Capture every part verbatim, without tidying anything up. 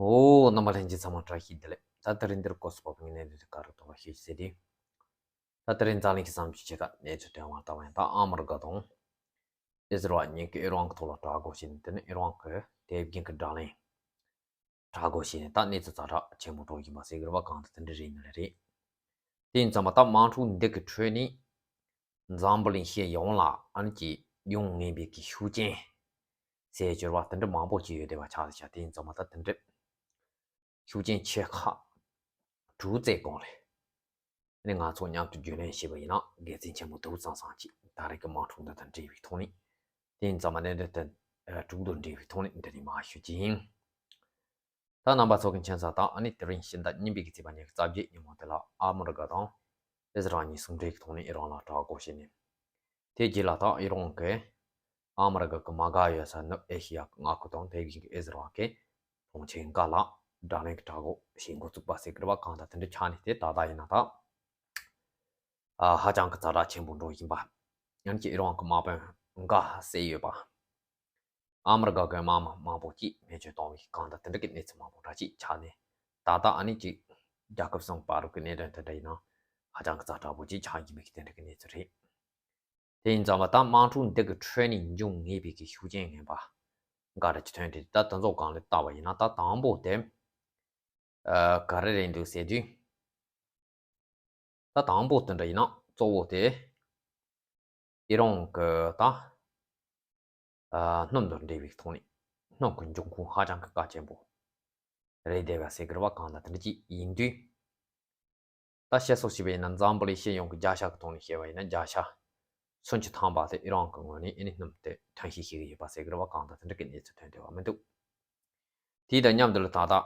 ཨོ། རྣམ་པ་ལྷན་རྒྱས་ཚང་མ་བཀྲ་ཤིས་བདེ་ལེགས། ད་དེ་རིང་འདིར་སྐོར་སུ་བབས་པའི་གནས་ཚུལ་དེ་ག་རེ་འདུག་ལ་ཤོད་ཟེར་དུས། ད་དེ་རིང་འཛམ་གླིང་གི་བསམ་ཚུལ་ཆེ་ཁག་གནས་ཚུལ་ཐོན་བར་ལྟ་བ་ཡིན། ད་ཨ་མི་རི་ཀ་དང་ཨི་ཟི་རལ་གཉིས་ཀྱིས་ཨི་རན་གྱི་ཐོག་ལ་དྲག་རྒོལ་བྱས་ནས། དེ་ནི་ཨི་རན་གྱི་དེ་བཞིན་གྱི་དྲག་ལན། དྲག་རྒོལ་བྱས་ནས་ད་གནས་ཚུལ་ཛ་དྲག་ཆེན་པོ་འགྲོ་བཞིན་པ་ཟེར་གྱི་རེད་པ། གང་ལྟར་དེ་འདྲ་རེད་ནི་རེད། དེ་ཡིན་ཙང་མ་ད་དམག་འཁྲུག་འདི་གི་ཁྲོད་ནས་འཛམ་བུ་གླིང་སྤྱི་ཡོངས་ལ་ཨ་ནི་ཅིག་ཡོང་ངེས་པའི་གི་ཤུགས་རྐྱེན་ཟེར་གྱི་རེད་པ། དེ་འདྲ་མང་པོ་ཅིག་ཡོད་བསྡད་པ་ཆགས་བསྡད་ཤག་དེ་ཡིན་ཙང་མ་ད་དེ་འདྲ་ཤུགས་རྐྱེན་ཆེ་ཁག་དྲུག་བཙལ་གོང་རེད། ཨ་ནི་ང་ཚོ་མཉམ་དུ་རྒྱུས་ལོན་བྱས་པ་ཡིན་ན་དགེ་མཚན་ཆེན་པོ་འདུག་བསམ་བསམ་ཅིག་ད་རེས་ཀྱི་དམག་འཁྲུག་འདི་དང་འབྲེལ་བའི་ཐོག་ནས། དེ་ཡིན་ཙང་མ་གནད་དོན་དེ་དྲུག་དང་འབྲེལ་བའི་ཐོག་ནས་འདི་ནས་མར་ཞུ་རྒྱུ་ཡིན། ད་རྣམ་པ་ཚོ་གི་མཁྱེན་གསལ་ལྟར་ཨ་ནི་དེ་རིང་ཕྱི་ཟླ་གཉིས་པའི་གི་ཚེས་པ་ཉི་ཤུ་རྩ་བརྒྱད་ཉིན་མོ་དེ་ལ་ཨ་མི་རི་ཀ་དང་ཨི་ཟི་རལ་གཉིས་ཟུང་འབྲེལ་གྱི་ཐོག་ནས་ཨི་རན་ལ་དྲག་རྒོལ་བྱས་ནས། དེ་རྗེས་ལ་ད་ཨི་རན་གྱིས་ཨ་མི་རི་ཀ་གི་མ་དགའ་ཡོད་ས་ནུབ་ཨེ་ཤི་ཡ་གི་མངའ་ཁུལ་དང་དེ་བཞིན་གྱི་ཨི་ཟི་རལ་གྱི་གྲོང་ཁྱེར་འགའ་ལ་དྲག་ལན་གྱི་དྲག་རྒོལ་བྱེད་འགོ་བཙུགས་པ་ཟེར་གྱི་རེད་པ། གང་ལྟར་དེ་འདྲ་ཆགས་ནས་དེ་ད་ལྟ་ཡིན་ན་ད་ཨ་ཧ་ཅང་གི་ཛ་དྲག་ཆེན་པོ་འགྲོ་བཞིན་པ། ཡང་ན་ཅིག་ཨི་རན་གྱི་དམག་དཔོན་འགའ་བསད་ཡོད་པ། ཨ་མི་རི་ཀ་གི་དམག་མི་མང་པོ་ཅིག་རྨས་སྐྱོན་བཏང་བའི་གང་ལྟར་དེ་འདྲ་གི་གནས་ཚུལ་མང་པོ་འདྲ་ཅིག་ཆགས་ནས། ད་ལྟ་ཨ་ནི་ཅིག་རྒྱལ་ཁབ་གསུམ་བར་དུ་གི་གནད་དོན་དེ་འདྲ་ཡིན་ན་ཧ་ཅང་གི་ཛ་དྲག་པོ་ཅིག་ཆགས་ཀྱི་མེད་ཀྱི་དེ་འདྲ་གི་གནས་ཚུལ་རེད། དེ་ཡིན་ཙང་མ་ད་དམག་འཁྲུག་འདི་གི་ཁྲོད་ནས་འབྱུང་ངེས་པའི་གི་ཤུགས་རྐྱེན་ངན་པ་འགའ་རེ་ཅིག་ཐོན་ཏེ། ད་དེ་ཚོ་སྒང་ལ་བལྟས་པ་ཡིན་ན་ད་དང་པོ་དེ་ཨ་ག་རེ་རེད་འདུག་ཟེར་དུས། ད་དང་པོ་དེ་འདྲ་ཡིན་ན་གཙོ་བོ་དེ་ཨི་རན་གྱི་ད་ཨ་སྣུམ་དང་འབྲེལ་བའི་ཐོག་ནས་སྣུམ་གྱི་འབྱུང་ཁུངས་ཧ་ཅང་གི་གལ་ཆེན་པོ་རེད་བསྡད་པ་ཟེར་གྱི་རེད་པ། གང་ལྟར་དེ་འདྲ་ཅིག་ཡིན་དུས། ད་བཤད་སྲོལ་ཞིག་བྱས་ན་འཛམ་བུ་གླིང་སྤྱི་ཡོངས་ཀྱི་བརྒྱ་ཆ་གི་ཐོག་ནས་བཤད་པ་ཡིན་ན་བརྒྱ་ཆ་སུམ་ཅུ་ཐམ་པ་དེ་ཨི་རན་གྱི་ངོས་ནས་ཨ་ནི་སྣུམ་དེ་ཐོན་སྐྱེད་བྱེད་ཀྱི་ཡོད་པ་ཟེར་གྱི་རེད་པ། གང་ལྟར་དེ་འདྲ་གི་གནས་ཚུལ་ཐོན་བསྡད་པ་མི་འདུག་དེ་དང་མཉམ་དུ་ལ་ད་ལྟ་ཨ་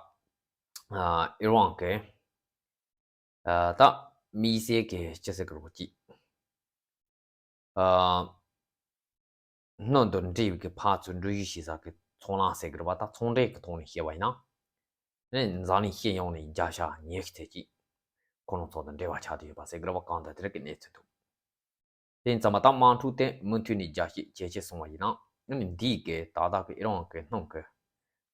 ཨི་རན་གྱི་ཨ་ད་དམིགས་བསལ་གྱི་ཅི་ཟེར་གྱི་རེད་པ་ཅིག་ཨ་སྣུམ་དང་འབྲེལ་བའི་གི་ཕར་ཚུར་འགྲུལ་བཞུད་བྱེད་ས་གི་ཚོང་ལམ་ཟེར་གྱི་རེད་པ། ད་ཚོང་འབྲེལ་གྱི་ཐོག་ནས་བཤད་པ་ཡིན་ན། ཨ་ནི་འཛམ་གླིང་སྤྱི་ཡོངས་ནས་བརྒྱ་ཆ་ཉི་ཤུ་ཙམ་ཅིག་ཁོ་རང་ཚོ་དང་འབྲེལ་བ་ཆགས་བསྡད་ཡོད་པ་ཟེར་གྱི་རེད་པ། གང་ལྟར་དེ་འདྲ་གི་གནས་ཚུལ་འདུག་དེ་ཡིན་ཙང་མ་ད་དམག་འཁྲུག་དེ་མུ་མཐུད་ནས་རྒྱས་བཤད་ཇེ་ཆེ་སོང་བ་ཡིན་ན། ཨ་ནི་འདིའི་གི་ད་ལྟ་གི་ཨི་རན་གྱི་སྣུམ་གྱི་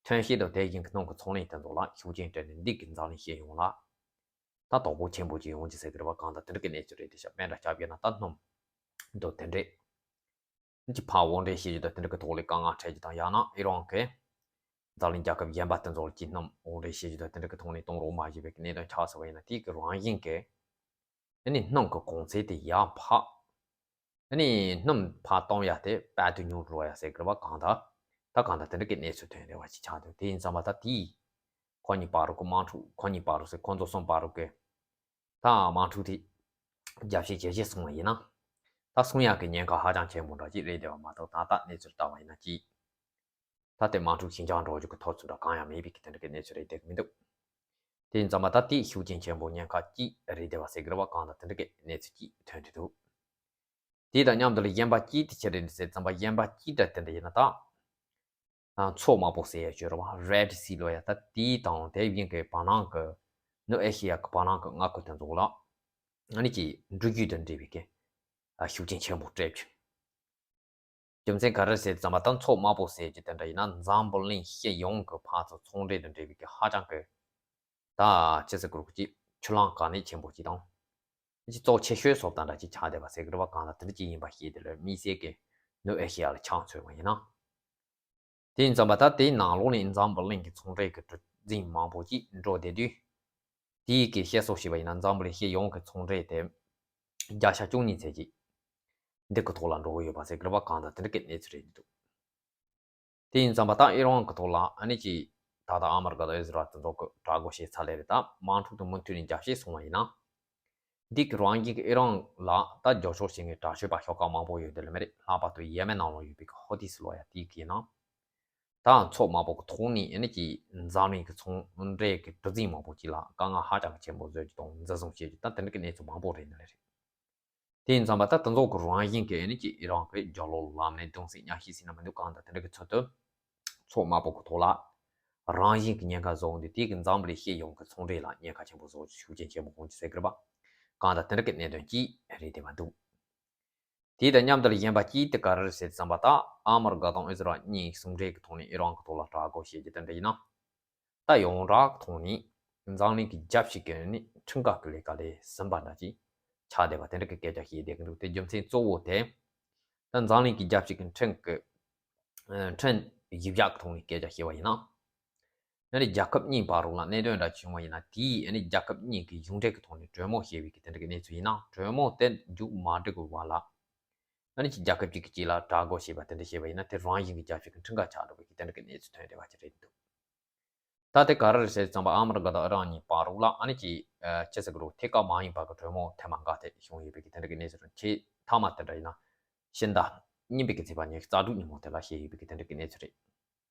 ཐོན་སྐྱེད་དང་དེ་བཞིན་གྱི་སྣུམ་གྱི་ཚོང་ལས་དེ་ཚོ་ལ་ཤུགས་རྐྱེན་སྤྲད་ནས་འདི་གི་འཛམ་གླིང་སྤྱི་ཡོངས་ལ་ད་དོ་ཕོག་ཆེན་པོ་ཅིག་ཡོང་རྒྱུ་ཟེར་གྱི་རེད་པ། གང་ལྟར་དེ་འདྲ་གི་གནས་ཚུལ་རེད་བསྡད་ཤག་དཔེ་འདྲ་ཆ་བཞག་ན་ད་སྣུམ་དང་དེ་འདྲས་ཀྱི་ཕར་དབོར་འདྲེན་བྱེད་རྒྱུ་དང་དེ་འདྲ་གི་ཐོག་ལ་དཀའ་ངལ་འཕྲད་རྒྱུ་དང་། ཡང་ན་ཨི་རན་གྱིས་འཛམ་གླིང་རྒྱལ་ཁབ་གཞན་པ་དེ་ཚོ་ལ་ཅིག་སྣུམ་དབོར་འདྲེན་བྱེད་རྒྱུ་དང་དེ་འདྲ་གི་ཐོག་ནས་གཏོང་རོགས་མ་བྱས་པའི་གནད་དོན་ཆགས་སོང་བ་ཡིན་ན། དེའི་གི་རང་བཞིན་གྱིས་ཨ་ནི་སྣུམ་གྱི་གོང་ཚད་དེ་ཡར་འཕར། ཨ་ནི་སྣུམ་ཕར་གཏོང་ཡ་དེ་དཔལ་དུ་ཉུང་འགྲོ་ཡ་ཟེར་གྱི་རེད་པ། གང་ལྟར་ད་གང་ལྟར་དེ་འདྲ་གི་གནས་ཚུལ་ཐོན་བསྡད་པ་ཅིག་ཆགས་འདུག་དེ་ཡིན་ཙང་མ་ད་དེའི་ཁོ་གཉིས་བར་དུ་གི་དམག་འཁྲུག་ཁོ་གཉིས་བར་དུ་ཟེར། ཁོ་ཚོ་གསུམ་བར་དུ་གི་ད་དམག་འཁྲུག་དེ་རྒྱས་བཤད་ཇེ་ཆེ་སོང་བ་ཡིན་ན། ད་སོང་ཡག་གི་ཉེན་ཁ་ཧ་ཅང་ཆེན་པོ་འདྲ་ཅིག་རེད་བསྡད་པ་མ་གཏོགས། ད་ལྟ་གནས་ཚུལ་ལྟ་བ་ཡིན་ན་ཅིག་ད་དེ་དམག་འཁྲུག་ཞི་འཇགས་འགྲོ་རྒྱུ་གི་ཐབས་ཚུལ་འདྲ་གང་ཡང་མེད་པའི་གི་དེ་འདྲ་གི་གནས་ཚུལ་རེད་བསྡད་གི་མི་འདུག་དེ་ཡིན་ཙང་མ་ད་དེ་ཤུགས་རྐྱེན་ཆེན་པོ་ཉེན་ཁ་ཅིག་རེད་བསྡད་པ་ཟེར་གི་རེད་པ། གང་ལྟར་དེ་འདྲ་གི་གནས་ཚུལ་ཅིག་ཐོན་གྱི་འདུག་དེ་དང་མཉམ་དུ་ལ་གཞན་པ་གཅིག་དེ་ཆི་རེད་ཟེར་ཙམ་པ། གཞན་པ་གཅིག་འདྲ་དེ་འདྲ་ཡིན་ན་ད། ཨ་མཚོ་དམར་པོ་ཟེར་ཡ་ཅིག་ཡོད་རེད་པ། Red Sea ལབ་ཡ། ད་དེའི་དང་དེ་བཞིན་གྱི་བར་སྣང་གི་ནུབ་ཨེ་ཤེ་ཡ་གི་བར་སྣང་གི་མངའ་ཁུལ་དེ་ཚོ་ལ་ཨ་ནི་ཅིག་འགྲུལ་བཞུད་དང་འབྲེལ་བའི་གི་ཨ་ཤུགས་རྐྱེན་ཆེན་པོ་སྤྲད་རྒྱུ། རྒྱུ་མཚན་ག་རེ་ཟེར་ཙམ་པ། ད་མཚོ་དམར་པོ་ཟེར་གྱི་དེ་འདྲ་ཡིན་ན་འཛམ་བུ་གླིང་སྤྱི་ཡོངས་ཀྱི་ཕར་ཚུར་ཚོང་འབྲེལ་དང་འབྲེལ་བའི་གི་ཧ་ཅང་གི་ད་ཅི་ཟེར་དགོས་རེད། ཅིག་ཆུ་ལམ་གལ་གནད་ཆེན་པོ་ཅིག་དང་། ཅིག་གཙོ་ཆེ་ཤོས་བཟོ་ལྟ་འདྲ་ཅིག་ཆགས་བསྡད་པ་ཟེར་གི་རེད་པ། གང་ལྟར་དེ་འདྲ་ཅིག་ཡིན་པ་ཤེས་དེ་ལ་དམིགས་བསལ་གྱི་ནུབ་ཨེ་ཤེ་ཡ་ལ་ཆ་མཚོན་པ་ཡིན་ན། དེ་ཡིན་ཙམ་པ་ད་དེའི་ནང་ལོགས་ནས་འཛམ་བུ་གླིང་གི་ཚོང་འབྲེལ་གྱི་གྲུ་གཟིངས་མང་པོ་ཅིག་འགྲོ་བསྡད་དུས། དེའི་གི་བཤད་སྲོལ་ཞིག་པ་ཡིན་ན་འཛམ་བུ་གླིང་སྤྱི་ཡོངས་ཀྱི་ཚོང་འབྲེལ་དེ་བརྒྱ་ཆ་བཅུ་གཉིས་ཚད་ཅིག་འདི་གི་ཐོག་ལ་འགྲོ་གི་ཡོད་པ་ཟེར་གི་རེད་པ། གང་ལྟར་དེ་འདྲ་གི་གནས་ཚུལ་རེད་འདུག་དེ་ཡིན་ཙམ་པ་ད་ཨི་རན་གྱི་ཐོག་ལ་ཨ་ནི་ཅིག་ད་ལྟ་ཨ་མི་རི་ཀ་དང་ཨི་ཟི་རལ་དེ་ཚོ་གི་དྲག་རྒོལ་བྱས་ཚར་ལེ་རེད། ད་དམག་འཁྲུག་དེ་མུ་མཐུད་ནས་རྒྱས་བཤད་སོང་བ་ཡིན་ན། འདི་གི་རང་བཞིན་གྱི་ཨི་རན་ལ་ད་རྒྱབ་སྐྱོར་བྱེད་མཁན་དྲག་སྤྱོད་པ་ཤོག་ཁག་མང་པོ་ཡོད་དེ་ལ་མི་རེད། ལྷག་པར་དུ་ཡེ་མེན་ནང་ལ་ཡོད་པའི་གི་ཧོ་ཏི་སི་ལབ་ཡ་དེའི་གི་ནང་ད་མཚོ་དམར་པོ་གི་ཐོག་ནས་ཨ་ནི་ཅིག་འཛམ་གླིང་གི་ཚོང་འབྲེལ་གྱི་གྲུ་གཟིངས་མང་པོ་ཅིག་ལ་དཀའ་ངལ་ཧ་ཅང་གི་ཆེན་པོ་བཟོ་རྒྱུ་དང་འཛིན་བཟུང་བྱེད་རྒྱུ། ད་དེ་འདྲ་གི་གནས་ཚུལ་མང་པོ་རེད་ནི་རེད། དེ་ཡིན་ཙང་མ་ད་དེ་ཚོ་གི་རང་བཞིན་གྱི་ཨ་ནི་ཅིག་ཨི་རན་གྱི་རྒྱབ་ལོགས་ལམ་ནས་གདུང་སེམས་མཉམ་སྐྱེད་ཟེར་ན་མི་འདུག་གང་ལྟར་དེ་འདྲ་གི་ཚུལ་དུ་མཚོ་དམར་པོ་གི་ཐོག་ལ་རང་བཞིན་གྱི་ཉེན་ཁ་བཟོ་འོང་དུས། དེ་གི་འཛམ་བུ་གླིང་སྤྱི་ཡོངས་ཀྱི་ཚོང་འབྲེལ་ལ་ཉེན་ཁ་ཆེན་པོ་བཟོ་རྒྱུ་ཤུགས་རྐྱེན་ཆེན་པོ་འོང་རྒྱུ་ཟེར་གི་རེད་པ། གང་ལྟར་དེ་འདྲ་གི་གནད་དོན་ཅིག་རེད་བསྡད་པ་འདུག་དེ་དང་མཉམ་དུ་ལ་གཞན་པ་གཅིག་དེ་ག་རེ་རེད་ཟེར་ཙམ་པ། ད་ཨ་མི་རི་ཀ་དང་ཨི་ཟི་རལ་གཉིས་ཟུང་འབྲེལ་གྱི་ཐོག་ནས་ཨི་རན་གྱི་ཐོག་ལ་དྲག་རྒོལ་བྱེད་རྒྱུ་དེ་འདྲ་ཡིན་ན། ད་ཡོངས་གྲགས་ཐོག་ནས་འཛམ་གླིང་གི་རྒྱལ་སྤྱི་གི་ནི་ཁྲིམས་འགལ་གྱི་ལས་ཀ་ལས་ཟིན་པ་འདྲ་ཅིག་ཆགས་བསྡད་པ་དེ་འདྲ་གི་སྐད་ཆ་བཤད་བསྡད་ཀྱི་འདུག་དེ་རྒྱུ་མཚན་གཙོ་བོ་དེ། ད་འཛམ་གླིང་གི་རྒྱལ་སྤྱི་གི་ཁྲིམས་ཀྱི་ཨ་ཁྲིམས་གཞི་བཞག་གི་ཐོག་ནས་སྐད་ཆ་བཤད་པ་ཡིན་ན། ཨ་ནི་རྒྱལ་ཁབ་གཉིས་བར་རོགས་ལ་གནད་དོན་འདྲ་བྱུང་བ་ཡིན་ན། དེའི་ཨ་ནི་རྒྱལ་ཁབ་གཉིས་ཀྱི་གཞུང་འབྲེལ་གྱི་ཐོག་ནས་གྲོས་མོལ་བྱེད་པའི་གི་དེ་འདྲ་གི་གནས་ཚུལ་ཡིན་ན། གྲོས་མོལ་དེ་མཇུག་མ་སྒྲིལ་བར་ལ་ཨ་ནི་ཅིག་རྒྱལ་ཁབ་གཅིག་གིས་གཅིག་ལ་དྲག་རྒོལ་བྱེད་པ་དེ་འདྲ་བྱས་པ་ཡིན་ན། དེ་རང་བཞིན་གྱིས་རྒྱལ་སྤྱི་གི་ཁྲིམས་འགལ་ཆགས་འགྲོ་བའི་གི་དེ་འདྲ་གི་གནས་ཚུལ་ཐོན་བསྡད་པ་ཅིག་རེད་འདུག་ད་དེ་ག་རེ་རེད་ཟེར་ཙམ་པ། ཨ་མི་རི་ཀ་དང་ཨི་རན་གཉིས་བར་རོགས་ལ་ཨ་ནི་ཅིག་ཨ་ཅི་ཟེར་གི་རེད། ཐད་ཀར་མ་ཡིན་པ་གི་གྲོས་མོལ་ཐེངས་མ་འགའ་དེ་བྱུང་ཡོད་པའི་གི་དེ་འདྲ་གི་གནས་ཚུལ་རེད། ཆེས་མཐའ་མ་དེ་འདྲ་ཡིན་ན་ཕྱི་ཟླ་གཉིས་པའི་གི་ཚེས་པ་ཉི་ཤུ་རྩ་དྲུག་ཉིན་མོ་དེ་ལ་བཤད་ཡོད་པའི་གི་དེ་འདྲ་གི་གནས་ཚུལ་རེད།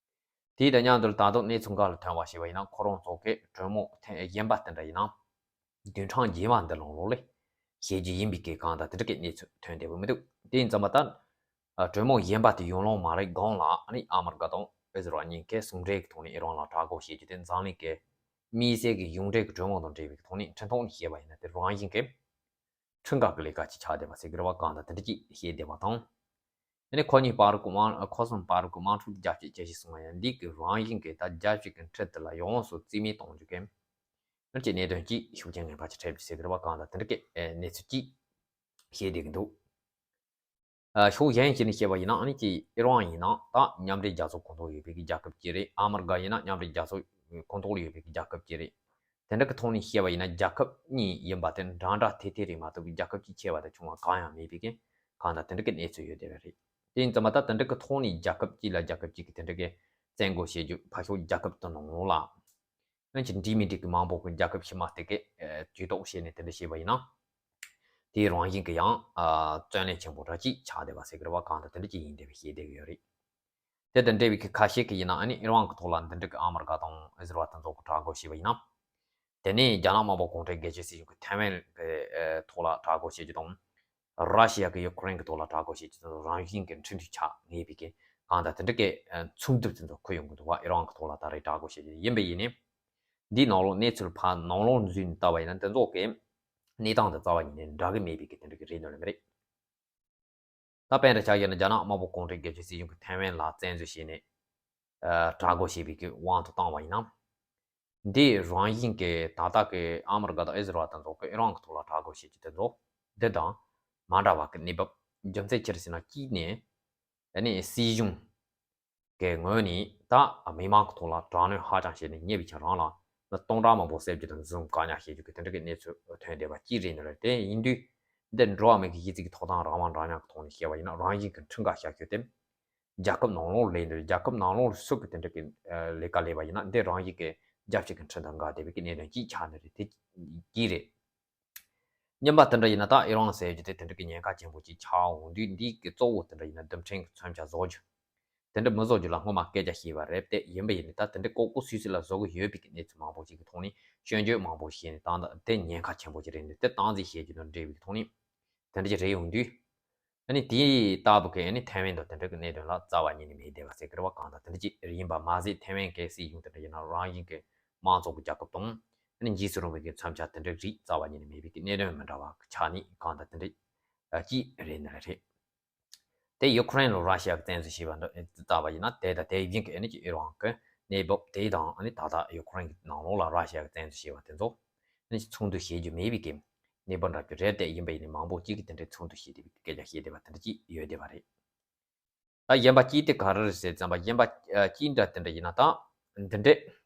དེའི་དང་མཉམ་དུ་ད་དུང་གནས་ཚུལ་འགའ་ལ་ཐོན་པ་ཞིག་པ་ཡིན་ན། ཁོ་རང་ཚོ་གི་གྲོས་མོལ་ཐེངས་གཞན་པ་དེ་འདྲ་ཡིན་ན། བདུན་ཕྲག་རྗེས་མ་འདི་ལོང་ལོགས་ལས་བཤད་རྒྱུ་ཡིན་པའི་གི་གང་ལྟར་དེ་འདྲ་གི་གནས་ཚུལ་ཐོན་བསྡད་པ་མི་འདུག་དེ་ཡིན་ཙམ་པ་ད་ཨ་གྲོས་མོལ་གཞན་པ་དེ་ཡོང་ལོང་མ་རེད་སྒང་ལ། ཨ་ནི་ཨ་མི་རི་ཀ་དང་ཨི་ཟི་རལ་གཉིས་ཀས་ཟུང་འབྲེལ་གྱི་ཐོག་ནས་ཨི་རན་ལ་དྲག་རྒོལ་བྱེད་རྒྱུ་དེ་འཛམ་གླིང་གི་དམིགས་བསལ་གྱི་གཞུང་འབྲེལ་གྱི་གྲོས་མོལ་དང་འབྲེལ་བའི་ཐོག་ནས་ཁྲིམས་ཐོག་ནས་བཤད་པ་ཡིན་ན། དེ་རང་བཞིན་གྱི་ཁྲིམས་འགལ་གྱི་ལས་ཀ་ཅིག་ཆགས་བསྡད་པ་ཟེར་གི་རེད་པ། གང་ལྟར་དེ་འདྲ་ཅིག་བཤད་བསྡད་པ་དང་། ཨ་ནི་ཁོ་གཉིས་བར་གྱི་དམག་ཁོ་གསུམ་བར་གྱི་དམག་འཁྲུག་རྒྱབ་བྱེད་བྱེད་ཞེས་གསུངས་པ་ཡང་འདི་གི་རང་བཞིན་གྱི་ད་རྒྱལ་སྤྱི་གི་ཁྲིམས་དེ་ལ་ཡོངས་སུ་རྩིས་མེད་གཏོང་རྒྱུ་གི་ཨ་ནི་ཅིག་གནད་དོན་ཅིག་ཤུགས་རྐྱེན་ངན་པ་ཅིག་འཕྲད་རྒྱུ་ཟེར་གི་རེད་པ། གང་ལྟར་དེ་འདྲ་གི་གནས་ཚུལ་ཅིག་བཤད་བསྡད་ཀྱི་འདུག་ཨ་ཕྱོགས་གཞན་ཞིག་ནས་བཤད་པ་ཡིན་ན། ཨ་ནི་ཅིག་ཨི་རན་ཡིན་ན་ད་མཉམ་འབྲེལ་རྒྱལ་ཚོགས་ཁོངས་གཏོགས་ཡོད་པའི་གི་རྒྱལ་ཁབ་ཅིག་རེད། ཨ་མི་རི་ཀ་ཡིན་ན་མཉམ་འབྲེལ་རྒྱལ་ཚོགས་ཁོངས་གཏོགས་ལ་ཡོད་པའི་གི་རྒྱལ་ཁབ་ཅིག་རེད། དེ་འདྲ་གི་ཐོག་ནས་བཤད་པ་ཡིན་ན། རྒྱལ་ཁབ་གཉིས་ཡིན་པ་དེ་འདྲ་འདྲ་ཐེ་ཐེ་རེད་མ་གཏོགས་རྒྱལ་ཁབ་ཅིག་ཆེ་བ་དང་ཆུང་བ་གང་ཡང་མེད་པའི་གི་གང་ལྟར་དེ་འདྲ་གི་གནས་ཚུལ་ཡོད་བསྡད་པ་རེད། དེ་ཡིན་ཙམ་པ་ད་དེ་འདྲ་གི་ཐོག་ནས་རྒྱལ་ཁབ་གཅིག་ལ་རྒྱལ་ཁབ་གཅིག་གིས་དེ་འདྲ་གི་བཙན་རྒོལ་བྱེད་རྒྱུ། ཕར་ཕྱོགས་རྒྱལ་ཁབ་དེ་ནང་ལོགས་ལ་ཨ་ནི་ཅིག་འགྲིག་མི་འགྲིག་གི་མང་པོ་གི་རྒྱལ་ཁབ་ཕྱི་མ་དེ་གས་ཨ་ཇུས་གཏོགས་བྱས་ནས་དེ་འདྲ་བྱས་པ་ཡིན་ན། དེའི་རང་བཞིན་གྱི་ཡང་ཨ་བརྩོན་ལེན་ཆེན་པོ་འདྲ་ཅིག་ཆགས་བསྡད་པ་ཟེར་གི་རེད་པ། གང་ལྟར་དེ་འདྲ་ཅིག་ཡིན་བསྡད་པའི་བཤད་བསྡད་ཀྱི་ཡོད་རེད། དེ་དང་འབྲེལ་བའི་གི་ཁ་ཤས་ཀྱིས་ཡིན་ན། ཨ་ནི་ཨི་རན་གྱི་ཐོག་ལ་འདི་འདྲ་གི་ཨ་མི་རི་ཀ་དང་ཨི་ཟི་རལ་དེ་ཚོ་གི་དྲག་རྒོལ་བྱས་པ་ཡིན་ན། དེ་ནས་རྒྱ་ནག་དམར་པོ་གུང་ཁྲན་སྒེར་གཅོད་སྲིད་གཞུང་གི་ཐའེ་ཝན་གྱི་ཨ་ཐོག་ལ་དྲག་རྒོལ་བྱེད་རྒྱུ་དང་། ར་ཤི་ཡ་གི་ཡུ་ཀེ་རེན་གྱི་ཐོག་ལ་དྲག་རྒོལ་བྱེད་རྒྱུ་དང་། རང་བཞིན་གྱི་འཁྲུག་འཛིང་ཆགས་ངེས་པའི་གི་གང་ལྟར་དེ་འདྲ་གི་ཨ་མཚུངས་བསྡུར་དེ་ཚོ་འཁོད་ཡོང་གི་འདུག་པ། ཨི་རན་གྱི་ཐོག་ལ་ད་རེས་དྲག་རྒོལ་བྱེད་རྒྱུ་ཡིན་པ་ཡིན་ནའི། འདིའི་ནང་ལོགས་གནས་ཚུལ་ཕར་ནང་ལོགས་འཛུལ་ནས་བལྟ་བ་ཡིན་ན། དེ་ཚོ་གི་གནས་སྟངས་དེ་རྩ་བ་ཉིད་ནས་འདྲ་གི་མེད་པའི་གི་དེ་འདྲ་གི་རེད་འདོད་ལེ་མི་རེད། ད་དཔེར་ན་ཆ་བཞག་ན་རྒྱ་ནག་དམར་པོ་གུང་ཁྲན་སྒེར་གཅོད་སྲིད་གཞུང་གིས་ཐའེ་ཝན་ལ་བཙན་འཛུལ་བྱས་ནས་ཨ་དྲག་རྒོལ་བྱས་པའི་གི་དབང་དུ་བཏང་བ་ཡིན་ན། འདི་རང་བཞིན་གྱི་ད་ལྟ་གི་ཨ་མི་རི་ཀ་དང་ཨི་ཟི་རལ་དེ་ཚོ་གི་ཨི་རན་གྱི་ཐོག་ལ་དྲག་རྒོལ་བྱེད་རྒྱུ་དེ་ཚོ་འདི་དང་མ་འདྲ་བ་གི་གནས་བབ། རྒྱུ་མཚན་ཅི་རེད་ཟེར་ན། གཅིག་ནས་ཨ་ནི་སྲིད་གཞུང་གི་ངོས་ནས་ད་མི་མང་གི་ཐོག་ལ་དྲག་གནོན་ཧ་ཅང་བྱས་ནས་ཉེ་བའི་ཆར་རང་ལ་མི་སྟོང་ཕྲག་མང་པོ་བསད་རྒྱུ་དང་འཛིན་བཀག་ཉར་བྱེད་རྒྱུ་གི་དེ་འདྲ་གི་གནས་ཚུལ་ཐོན་བསྡད་པ་གཅིག་རེད་འདུག་ལ། དེ་ཡིན་དུས་འདི་འགྲོ་བ་མི་གི་གཞི་རྩའི་གི་ཐོབ་ཐང་རང་དབང་འདྲ་མཉམ་གི་ཐོག་ནས་བཤད་པ་ཡིན་ན། རང་བཞིན་གི་ཁྲིམས་འགལ་བྱ་སྤྱོད་དེ་རྒྱལ་ཁབ་ནང་ལོགས་ལས་འདུག་རྒྱལ་ཁབ་ནང་ལོགས་སུ་གི་དེ་འདྲ་གི་ལས་ཀ་ལས་པ་ཡིན་ན། འདི་རང་བཞིན་གི་རྒྱལ་སྤྱི་གི་ཁྲིམས་དང་འགལ་བསྡད་པའི་གི་གནད་དོན་གཅིག་ཆགས་ནི་རེད། དེ་གཅིག་རེད། གཉིས་པ་དེ་འདྲ་ཡིན་ན། ད་ཨི་རན་ཟེར་རྒྱུ་དེ་དེ་འདྲ་གི་ཉེན་ཁ་ཆེན་པོ་ཅིག་ཆགས་འོང་དུས། འདི་གི་གཙོ་བོ་དེ་འདྲ་ཡིན་ན་རྡུལ་ཕྲན་གྱི་མཚོན་ཆ་བཟོ་རྒྱུ། དེ་འདྲ་མི་བཟོ་རྒྱུ་ལ་སྔོན་མ་སྐད་ཆ་བཤད་པ་རེད། དེ་ཡིན་པ་ཡིན་ནའི་ད་དེ་འདྲ་ལྐོག་ལྐོག་སུད་སུད་ལ་བཟོ་གི་ཡོད་པའི་གི་གནས་ཚུལ་མང་པོ་ཞིག་གི་ཐོག་ནས་སྐྱོན་བརྗོད་མང་པོ་བྱས་ནས། ད་ད་དེ་ཉེན་ཁ་ཆེན་པོ་ཅིག་རེད་འདུག་དེ་སྟངས་འཛིན་བྱེད་རྒྱུ་དང་འབྲེལ་བའི་གི་ཐོག་ནས་དེ་འདྲ་ཅིག་རེད་ཡོང་དུས། ཨ་ནི་དེའི་ལྟ་བུ་གི་ཨ་ནི་ཐའེ་ཝན་དང་དེ་འདྲ་གི་གནད་དོན་ལ་རྩ་བ་ཉིད་ནས་མེད་བསྡད་པ་ཟེར་གི་རེད་པ། གང་ལྟར་དེ་འདྲ་ཅིག་ཡིན་པ་མ་ཟད། ཐའེ་ཝན་གི་སྲིད་གཞུང་དེ་འདྲ་ཡིན་ན་རང་བཞིན་གི་དམངས་གཙོ་གི་རྒྱལ་ཁབ་དང་། ཨ་ནི་འཇིགས་སུ་རུང་བའི་གི་མཚོན་ཆ་དེ་འདྲ་རིགས་རྩ་བ་ཉིད་ནས་མེད་པའི་གི་གནད་དོན་མི་འདྲ་བ་གི་ཆ་ནས། གང་ལྟར་དེ་འདྲ་ཅིག་རེད་ནི་རེད། དེ་ཡུ་ཀེ་རེན་ལ་ར་ཤི་ཡ་གི་བཙན་འཛུལ་བྱས་པ་འདི་ལྟ་བ་ཡིན་ན། དེ་དང་དེ་བཞིན་གི་ཨ་ནི་ཅིག་ཨི་རན་གི་གནས་བབ་དེ་དང་། ཨ་ནི་ད་ལྟ་ཡུ་ཀེ་རེན་གི་ནང་ལོགས་ལ་ར་ཤི་ཡ་གི་བཙན་འཛུལ་བྱས་པ་དེ་ཚོ་ཨ་ནི་ཅིག་མཚུངས་བསྡུར་བྱེད་རྒྱུ་མེད་པའི་གི་གནས་བབ་འདྲ་ཅིག་རེད། དེ་ཡིན་པ་ཡིན་ནའི་མང་པོ་ཅིག་གིས་དེ་འདྲའི་མཚུངས་བསྡུར་བྱས་བསྡད་པའི་སྐད་ཆ་བཤད་བསྡད་པ་དེ་འདྲ་ཅིག་ཡོད་བསྡད་པ་རེད། ད་གཞན་པ་གཅིག་དེ་ག་རེ་རེད་ཟེར་ཙམ་པ། གཞན་པ་ཨ་གཅིག་འདྲ་དེ་འདྲ་ཡིན་ན། ད་འདི་འདྲས་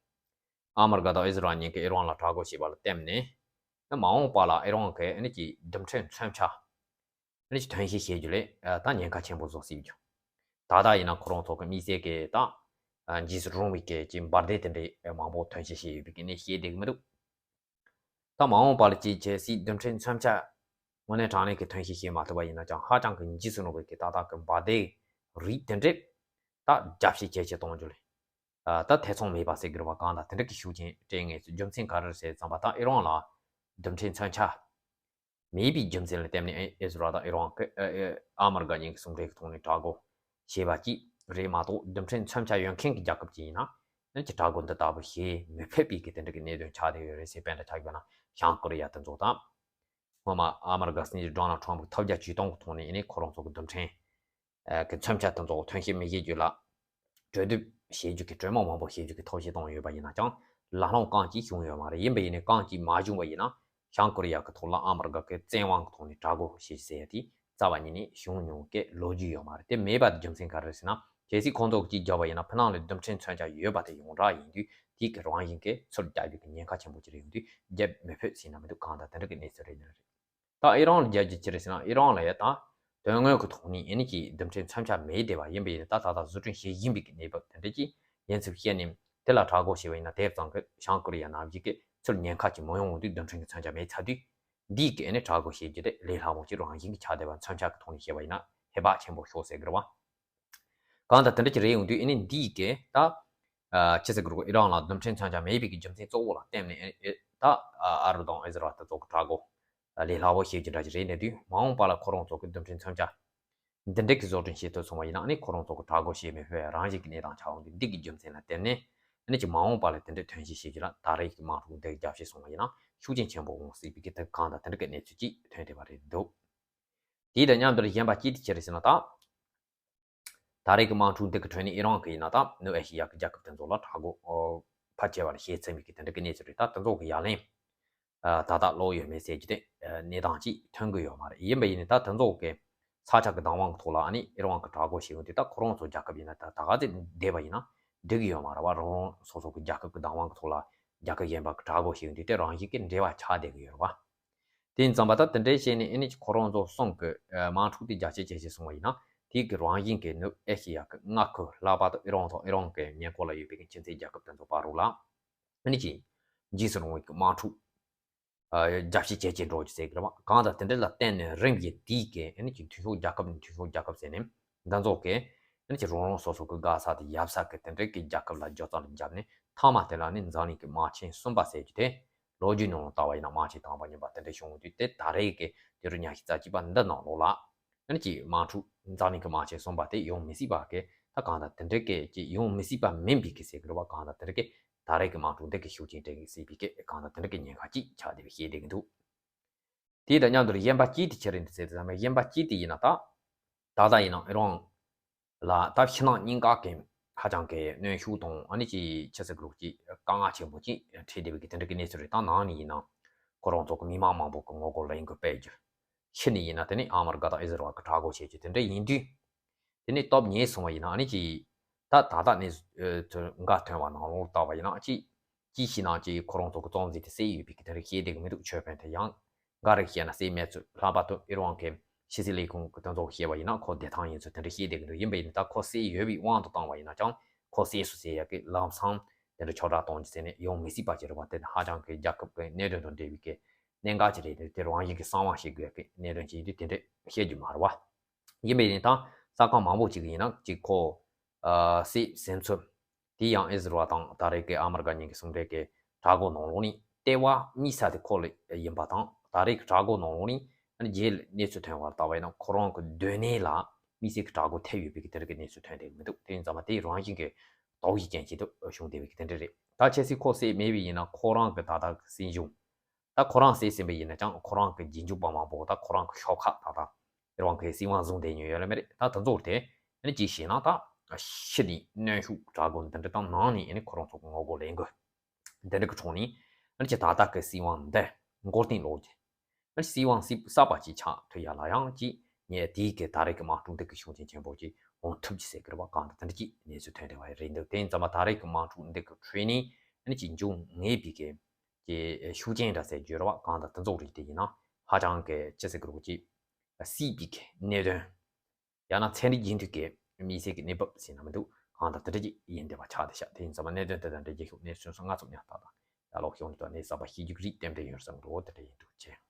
ཨ་མི་རི་ཀ་དང་ཨི་ཟི་རལ་གཉིས་ཀྱིས་ཨི་རན་ལ་དྲག་རྒོལ་བྱས་པ་ལ་བརྟེན་ནས། མ་འོངས་པ་ལ་ཨི་རན་གྱི་ཨ་ནི་ཅིག་རྡུལ་ཕྲན་མཚོན་ཆ་ཨ་ནི་ཅིག་ཐོན་སྐྱེད་བྱེད་རྒྱུ་ལས་ཨ་ད་ཉེན་ཁ་ཆེན་པོ་བཟོ་སྲིད་རྒྱུ། ད་ལྟ་ཡིན་ན་ཁོ་རང་ཚོ་གི་དམིགས་བསལ་གྱི་ད་ཨ་འཇིགས་སུ་རུང་བའི་གི་ཅིག་འབར་མདེལ་དེ་འདྲའི་མང་པོ་ཐོན་སྐྱེད་བྱས་ཡོད་པའི་གི་གནས་བཤད་བསྡད་གི་མི་འདུག་ད་མ་འོངས་པ་ལ་ཅིག་བྱས་སྲིད་རྡུལ་ཕྲན་མཚོན་ཆ་དངོས་གནས་དྲང་གནས་ཀྱི་ཐོན་སྐྱེད་བྱེད་མ་ཐུབ་པ་ཡིན་ན་ཀྱང་། ཧ་ཅང་གི་འཇིགས་སུ་རུང་བའི་གི་ད་ལྟ་གི་འབར་མདེལ་རིགས་དེ་འདྲས་ད་རྒྱ་བཤད་ཇེ་ཆེ་གཏོང་རྒྱུ་ལས་ཨ་ད་ཐེ་ཚོམ་མེད་པ་ཟེར་གི་རེད་པ། གང་ལྟར་དེ་འདྲ་གི་ཤུགས་རྐྱེན་སྤྲད་ངེས་ཚུལ། རྒྱུ་མཚན་ག་རེ་རེད་ཟེར་ཙམ་པ། ད་ཨི་རན་ལ་རྡུལ་ཕྲན་མཚོན་ཆ་མེད་པའི་རྒྱུ་མཚན་ལ་བརྟེན་ནས་ཨི་ཟི་རལ་དང་ཨི་རན་གྱི་ཨ་ཨ་ཨ་མི་རི་ཀ་གཉིས་ཀྱི་ཟུང་འབྲེལ་གྱི་ཐོག་ནས་དྲག་རྒོལ་བྱས་པ་ཅིག་རེད་མ་གཏོགས། རྡུལ་ཕྲན་མཚོན་ཆ་ཡོད་མཁན་གྱི་རྒྱལ་ཁབ་ཅིག་ཡིན་ན་ཨ་ནི་ཅིག་དྲག་རྒོལ་འདི་ལྟ་བུ་བྱེད་མི་ཕོད་པའི་གི་དེ་འདྲ་གི་གནད་དོན་ཆགས་བསྡད་ཡོད་རེད་ཟེར། དཔེར་ན་ཆ་བཞག་ན་བྱང་ཀོ་རི་ཡ་དེ་ཚོ་དང་། སྔོན་མ་ཨ་མི་རི་ཀ་སྲིད་འཛིན་ཌོ་ནལ་ཊམ་གྱིས་ཐོབ་རྒྱ་ཇུས་གཏོང་གི་ཐོག་ནས་ཨ་ནི་ཁོ་རང་ཚོ་གི་རྡུལ་ཕྲན་ཨ་གི་མཚོན་ཆ་དེ་ཚོ་ཐོན་སྐྱེད་མི་བྱེད་རྒྱུ་ལ་གྲོས་བསྡུར་བྱེད་རྒྱུ་གི་གྲོས་མོལ་མང་པོ་བྱེད་རྒྱུ་གི་ཐབས་ཤེས་བཏང་ཡོད་པ་ཡིན་ན་ཀྱང་། ལ་ལོང་རྐང་གཅིག་བྱུང་ཡོད་མ་རེད། ཡིན་པ་ཡིན་ནའི་རྐང་གཅིག་མ་བྱུང་བ་ཡིན་ན་བྱང་ཀོ་རི་ཡ་གི་ཐོག་ལ་ཨ་མི་རི་ཀ་གི་བཙན་དབང་གི་ཐོག་ནས་དྲག་རྒོལ་བྱེད་ཟེར་ཡ་དེ་རྩ་བ་ཉིད་ནས་བྱུང་མྱོང་གི་ལོ་རྒྱུས་ཡོད་མ་རེད། དེ་མེད་པ་དེ་རྒྱུ་མཚན་ག་རེ་རེད་ཟེར་ན། གལ་སྲིད་ཁོང་ཚོ་གིས་རྒྱབ་པ་ཡིན་ན་ཕི་ནང་ལ་རྡུལ་ཕྲན་མཚོན་ཆ་ཡོད་པ་དེ་ཡོངས་གྲགས་ཡིན་དུས་དེ་གི་རང་བཞིན་གྱིས་ཚུར་རྒྱག་རྒྱུ་གི་ཉེན་ཁ་ཆེན་པོ་ཅིག་རེད། ཡོང་དུས་རྒྱབ་མི་ཕོད་ཟེར་ན་མི་འདུག་གང་ལྟར་དེ་འདྲ་གི་གནས་ཚུལ་རེད། ནི་རེད། ད་ཨི་རན་ལ་རྒྱག་རྒྱུ་ཅི་རེད་ཟེར་ན། ཨི་རན་ལ་ཡ་ད་དོན་དངོས་ཀྱི་ཐོག་ནས་ཨེ་ནི་ཀྱི་རྡུལ་ཕྲན་མཚོན་ཆ་མེད་བསྡད་པ་ཡིན་པ་ཡིན་ན། ད་ད་ལྟ་བཟོ་སྐྲུན་བྱེད་བཞིན་པའི་གནས་བབ་དེ་འདྲ་ཅིག་ཡིན་ཚུལ་བཤད་ནས་དེ་ལ་དྲག་རྒོལ་བྱས་པ་ཡིན་ན་དེ་ཙང་གི་བྱང་ཀོ་རི་ཡ་ནང་བཞིན་གྱི་ཚུར་ཉེན་ཁ་ཅིག་མི་ཡོང་འོང་དུས་རྡུལ་ཕྲན་གྱི་མཚོན་ཆ་མེད་ཚར་དུས་འདིའི་གི་ཨེ་ནི་དྲག་རྒོལ་བྱེད་རྒྱུ་དེ་ལས་སླ་པོ་ཅིག་རང་བཞིན་གྱི་ཆགས་བསྡད་པ། མཚོན་ཆ་གི་ཐོག་ནས་བཤད་པ་ཡིན་ན་ཧེ་བག་ཆེན་པོ་ཤོར་ཟེར་གི་རེད་བ། གང་ལྟར་དེ་འདྲ་ཅིག་རེད། ཡོང་དུས་ཨེ་ནི་འདིའི་གི་ད་ཨ་ཅི་ཟེར་དགོས་རེད། ཨི་རན་ལ་རྡུལ་ཕྲན་མཚོན་ཆ་མེད་པའི་གི་རྒྱུ་མཚན་གཙོ་བོ་ལ་བརྟེན་ནས་ཨེ་ཨེ་ད་ཨ་ཨ་རུ་དང་ཨི་ཟི་རལ་དེ་ཚོ་གི་དྲག་རྒོལ་ལས་སླ་པོ་བྱེད་རྒྱུ་འདྲ་ཞིག་རེད། ནས་དུས་མ་འོངས་པ་ལ་ཁོ་རང་ཚོ་གི་རྡུལ་ཕྲན་མཚོན་ཆ་འདི་འདྲ་གི་བཟོ་སྐྲུན་བྱེད་ཐུབ་སོང་བ་ཡིན་ན་ཨ་ནི་ཁོ་རང་ཚོ་གི་དྲག་རྒོལ་བྱེད་མི་ཕོད་རང་བཞིན་གྱི་གནས་སྟངས་ཆགས་འོང་དུས། འདི་གི་རྒྱུ་མཚན་ལ་བརྟེན་ནས་ཨ་ནི་ཅིག་མ་འོངས་པ་ལ་དེ་འདྲའི་ཐོན་སྐྱེད་བྱེད་རྒྱུ་ལ་ད་རེས་ཀྱི་དམག་འཁྲུག་འདི་རྒྱབ་བྱེད་སོང་བ་ཡིན་ན་ཤུགས་རྐྱེན་ཆེན་པོ་འོང་སྲིད་པའི་གི་དེ་གང་ལྟར་དེ་འདྲ་གི་གནས་ཚུལ་ཅིག་ཐོན་བསྡད་པ་རེད་འདུག་དེ་དང་མཉམ་དུ་གཞན་པ་གཅིག་དེ་ཅི་རེད་ཟེར་ན། ད་ད་རེས་ཀྱི་དམག་འཁྲུག་འདི་གི་ཁྲོད་ནས་ཨི་རན་གྱིས་ཡིན་ན་ད་ནུབ་ཨེ་ཤི་ཡ་གི་རྒྱལ་ཁབ་དེ་ཚོ་ལ་དྲག་རྒོལ་ཕར་བྱས་པ་ལ་ཤེས་ཚིམ་པའི་གི་དེ་འདྲ་གི་གནས་ཚུལ་རེད། ད་དེ་ཚོ་གི་ཡ་ལན་ད་ལྟ་ལོག་ཡོད་མེད་ཟེར་རྒྱུ་དེ་གནས་སྟངས་ཅིག་ཐོན་གི་ཡོད་མ་རེད། ཡིན་པ་ཡིན་ནའི་ད་དེ་ཚོ་གི་ས་ཆ་གི་བདག་དབང་གི་ཐོག་ལ་ཨ་ནི་ཨི་རན་གྱི་དྲག་རྒོལ་བྱེད་ཡོང་དུས་ད་ཁོ་རང་ཚོ་རྒྱལ་ཁབ་ཡིན་ན་ད་ད་ག་ཚོད་བསྡད་པ་ཡིན་ན་འགྲིག་གི་ཡོད་མ་རེད་བ། རང་རང་སོ་སོ་གི་རྒྱལ་ཁབ་གི་བདག་དབང་གི་ཐོག་ལ་རྒྱལ་ཁབ་གཞན་པ་གི་དྲག་རྒོལ་བྱེད་ཡོང་དུས་དེ་རང་བཞིན་གྱི་འབྲེལ་བ་ཆགས་བསྡད་གི་ཡོད་རེད་བ། དེ་ཡིན་ཙང་པ་ད་དེ་འདྲའི་བྱས་ནས་ཨེ་ནི་ཁོ་རང་ཚོ་གསུམ་གི་དམག་འཁྲུག་དེ་རྒྱ་སྐྱེད་བྱེད་བྱེད་སོང་བ་ཡིན་ན་དེ་གི་རང་བཞིན་གྱི་ནུབ་ཨེ་ཤི་ཡ་གི་མངའ་ཁུལ་ལྷག་པར་དུ་ཨི་རན་དང་ཨི་རན་གྱི་ཉེ་འཁོར་ལ་ཡོད་པའི་གི་ཁྱིམ་མཚེས་རྒྱལ་ཁབ་དེ་ཚོ་བར་རུ་ལ་ཨེ་ནི་ཅིག་འཇིགས་སུ་རུང་བའི་གི་དམག་འཁྲུག་རྒྱ་སྐྱེད་བྱེད་ཀྱི་འགྲོ་རྒྱུ་ཟེར་གི་རེད་བ། གང་ལྟར་དེ་འདྲ་ལ་བརྟེན་ནས་རིམ་བཞིན་དེའི་གི་ཨེ་ནི་ཅིག་མཐུན་ཕྱོགས་རྒྱལ་ཁབ་ནས་མཐུན་ཕྱོགས་རྒྱལ་ཁབ་ཟེར་ནས་འདི་ཚོ་གི་ཨ་ནི་ཅིག་རང་རང་སོ་སོ་གི་དགའ་ས་དེ་ཡབ་ས་གི་དེ་འདྲའི་གི་རྒྱལ་ཁབ་ལ་སྒྱུ་རྩལ་བརྒྱབ་ནས་མཐའ་མ་དེ་ལ་ནི་འཛམ་གླིང་གི་དམག་ཆེན་གསུམ་པ་ཟེར་རྒྱུ་དེ་ལོ་རྒྱུས་ནང་ལ་ལྟ་བ་ཡིན་ན་དམག་ཆེན་དང་པོ་གཉིས་པ་དེ་འདྲ་བྱུང་དུས་དེ་ད་རེས་ཀྱི་དུས་རབས་ཉི་ཤུ་རྩ་གཅིག་པ་འདི་ནང་ལོགས་ལ་ཨ་ནི་ཅིག་དམག་འཁྲུག་འཛམ་གླིང་གི་དམག་ཆེན་གསུམ་པ་དེ་ཡོང་མི་སྲིད་པ་གི་ད་གང་ལྟར་དེ་འདྲའི་གི་ཅིག་ཡོང་མི་སྲིད་པ་མིན་པའི་གི་ཟེར་གི་རེད་བ། གང་ལྟར་དེ་འདྲའི་གི་ད་རེས་ཀྱི་དམག་འཁྲུག་འདི་གི་ཤུགས་རྐྱེན་སྤྲད་གི་སྲིད་པའི་གི་གང་ལྟར་དེ་འདྲའི་གི་ཉེན་ཁ་ཅིག་ཆགས་བསྡད་པའི་ཤེས་བསྡད་གི་འདུག་དེ་དང་མཉམ་དུ་གཞན་པ་གཅིག་དེ་ཅི་རེད་འདུག་ཟེར་དུས་ཙམ་པ་གཞན་པ་གཅིག་དེ་ཡིན་ན་ད་ད་ལྟ་ཡིན་ན་ཨི་རན་ལ་ད་ཕྱི་ནང་གཉིས་ཀ་གི་ཧ་ཅང་གི་གནོན་ཤུགས་དང་ཨ་ནི་ཅིག་ཆི་ཟེར་དགོས་རེད། ཅིག་དཀའ་ངལ་ཆེན་པོ་ཅིག་འཕྲད་བསྡད་པའི་གི་དེ་འདྲ་གི་གནས་ཚུལ་རེད། ད་ནང་ནས་ཡིན་ན་ཁོ་རང་ཚོ་གི་མི་མང་མང་པོ་གི་ངོ་རྒོལ་ལས་འགུལ་སྤེལ་རྒྱུ། ཕྱི་ནས་ཡིན་ན་དེ་ནི་ཨ་མི་རི་ཀ་དང་ཨི་ཟི་རལ་གི་དྲག་རྒོལ་བྱེད་རྒྱུ་དེ་འདྲ་ཡིན་དུས། དེ་ནི་སྟོབས་ཉེས་སོང་བ་ཡིན་ན་ཨ་ནི་ཅིག་ད་ད་ལྟ་ནས་ཚུར་འགའ་ཐོན་པ་ནང་ལོགས་ལྟ་བ་ཡིན་ན་ཅིག་ཅིག་ཤི་ན་ཅིག་ཁོ་རང་ཚོ་གི་གཙོ་འཛིན་དེ་བསད་ཡོད་པའི་གི་དེ་འདྲ་ཤེས་བསྡད་གི་མི་འདུག་ཆོས་དཔོན་དེ་ཡང་འགའ་རེ་བཤད་ན་བསད་མེད་ཚུལ། ལྷག་པར་དུ་ཨི་རན་གི་ཕྱི་སྲིད་ལས་ཁུངས་གི་དོན་ཚོགས་བཤད་པ་ཡིན་ན་ཁོ་བདེ་ཐང་ཡིན་ཚུལ་དེ་འདྲ་བཤད་བསྡད་གི་འདུག་ཡིན་པ་ཡིན་ན་ད་ཁོ་བསད་ཡོད་པའི་དབང་དུ་བཏང་བ་ཡིན་ན་ཅང་ཁོ་བསད་སོང་ཟེར་ཡ་གི་ལམ་སང་དེ་འདྲ་ཁྱབ་བསྒྲགས་གཏོང་རྒྱུ་ཟེར་ནས་ཡོང་མི་སྲིད་པ་ཅིག་རེད་བ། དེ་ནི་ཧ་ཅང་གི་རྒྱལ་ཁབ་ཀྱི་གནད་དོན་དང་འབྲེལ་བའི་གི་གནད་འགག་ཅིག་རེད། དེ་རང་བཞིན་གྱི་གསང་བ་བྱེད་དགོས་ཀྱི་གནད་དོན་ཅིག་ཡིན་དུས་དེ་འདྲ་བཤད་རྒྱུ་མ་རེད་བ། ཡིན་པ་ཡིན་ད་ས་ཁང་མང་པོ་ཅིག་ཡིན་ན་ཅིག་ཁོ་བསད་ཟིན་ཚུལ། དེ་ཡང་ཨི་ཟི་རལ་དང་ད་རེས་ཀྱི་ཨ་མི་རི་ཀ་གཉིས་ཀྱི་ཟུང་འབྲེལ་གྱི་དྲག་རྒོལ་ནང་ལོགས་ནས་ལྟེ་བ་དམིགས་ས་དེ་ཁོ་ལ་ཡིན་པ་དང་། ད་རེས་ཀྱི་དྲག་རྒོལ་ནང་ལོགས་ནས་རྗེས་ལ་གནས་ཚུལ་ཐོན་པར་ལྟ་བ་ཡིན་ན་ཁོ་རང་གི་སྡོད་གནས་ལ་དམིགས་བསལ་གྱི་དྲག་རྒོལ་ཐེབས་ཡོད་པའི་གི་དེ་རིགས་ཀྱི་གནས་ཚུལ་ཐོན་བསྡད་ཀྱི་མི་འདུག་དེ་ཡིན་ཙང་མ་དེ་རང་བཞིན་གྱི་དོགས་ཡིག་ཅན་ཞིག་ཏུ་བྱུང་བསྡད་པའི་གི་དེ་འདྲ་རེད། ད་ཁྱེད་ཚོས་ཁོ་བསད་མེད་པ་ཡིན་ན་ཁོ་རང་གི་ད་ལྟ་གི་སྲིད་གཞུང་ད་ཁོ་རང་བསད་ཟིན་པ་ཡིན་ན་ཅང་ཁོ་རང་གི་རྗེས་འཇུག་པ་མང་པོ་ད་ཁོ་རང་གི་ཤོག་ཁག་ད་ད་རང་གི་སྲིད་དབང་བཟུང་བསྡད་མྱོང་ཡོད་ལ་མེད་རེད། ད་དེ་ཚོར་དེ་ནི་ཅིག་བྱས་ན་ད་ཕྱི་ནས་གནོན་ཤུགས་དྲག་རྒོལ་འདི་འདྲ་དང་ནང་ནས་ནི་ཁོ་རང་ཚོ་གི་ངོ་རྒོལ་ལས་འགུལ་འདི་འདྲ་གི་ཁྲོད་ནས་ནི་ཅིག་ད་ལྟ་གི་སྲིད་དབང་འདི་མགོ་རྟིང་སློག་རྒྱུ། ནི་སྲིད་དབང་གསར་པ་ཅིག་ཆགས་ཐུབ་ཡ་ལ་ཡང་ཅིག་ངས་དེའི་གི་ད་རེས་ཀྱི་དམག་འཁྲུག་འདི་གི་ཤུགས་རྐྱེན་ཆེན་པོ་ཅིག་འོང་ཐུབ་ཀྱི་ཟེར་གི་རེད་བ། གང་ལྟར་དེ་འདྲ་ཅིག་གནས་ཚུལ་ཐོན་བསྡད་པ་རེད་འདུག་དེ་ཡིན་ཙང་མ་ད་རེས་ཀྱི་དམག་འཁྲུག་འདི་གི་ཁྲོད་ནས་ནི་ཅིག་འབྱུང་ངེས་པའི་གི་ཀྱི་ཤུགས་རྐྱེན་འདྲ་ཟེར་བརྗོད་ར་བ། གང་ལྟར་དེ་ཚོ་རིགས་དེ་ཡིན་ན་ཧ་ཅང་གི་ཅི་ཟེར་དགོས་རེད། ཀྱི་སྲིད་པའི་གི་གནད་དོན་ཡང་ན་ཚན་རིག་རྒྱུན་མཐུད་ཀྱི་དམིགས་བསལ་གྱི་གནས་བབ་ཟེར་ན་མི་འདུག་གང་ལྟར་དེ་འདྲ་ཅིག་ཡིན་བསྡད་པ་ཆགས་བསྡད་ཤག་དེ་ཡིན་ཙང་མ་གནད་དོན་དེ་དང་འབྲེལ་རྒྱལ་ཤོག་གནས་ཚུལ་སོགས་ང་ཚོ་ཉག་ཐག་དང་ཡར་ལོག་ཤོག་འདི་དང་གནས་གསར་པ་ཤེས་རྒྱུ་རིགས་ཏན་ཏན་ཡོད་བསམ་འགྲོ་དེ་འདྲ་ཡིན་འདུག་ཅེས།